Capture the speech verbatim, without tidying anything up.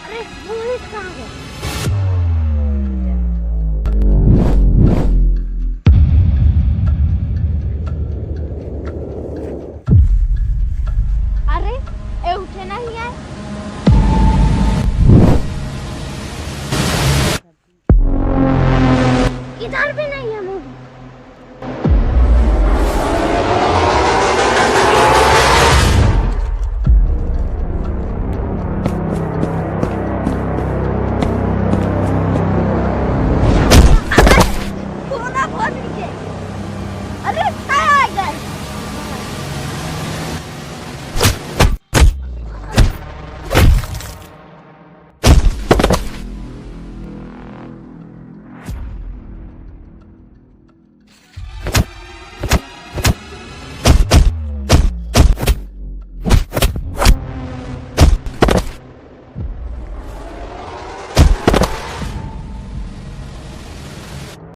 अरे, मोहित कहाँ गया? अरे, ए उठे नहीं है। इधर भी नहीं है।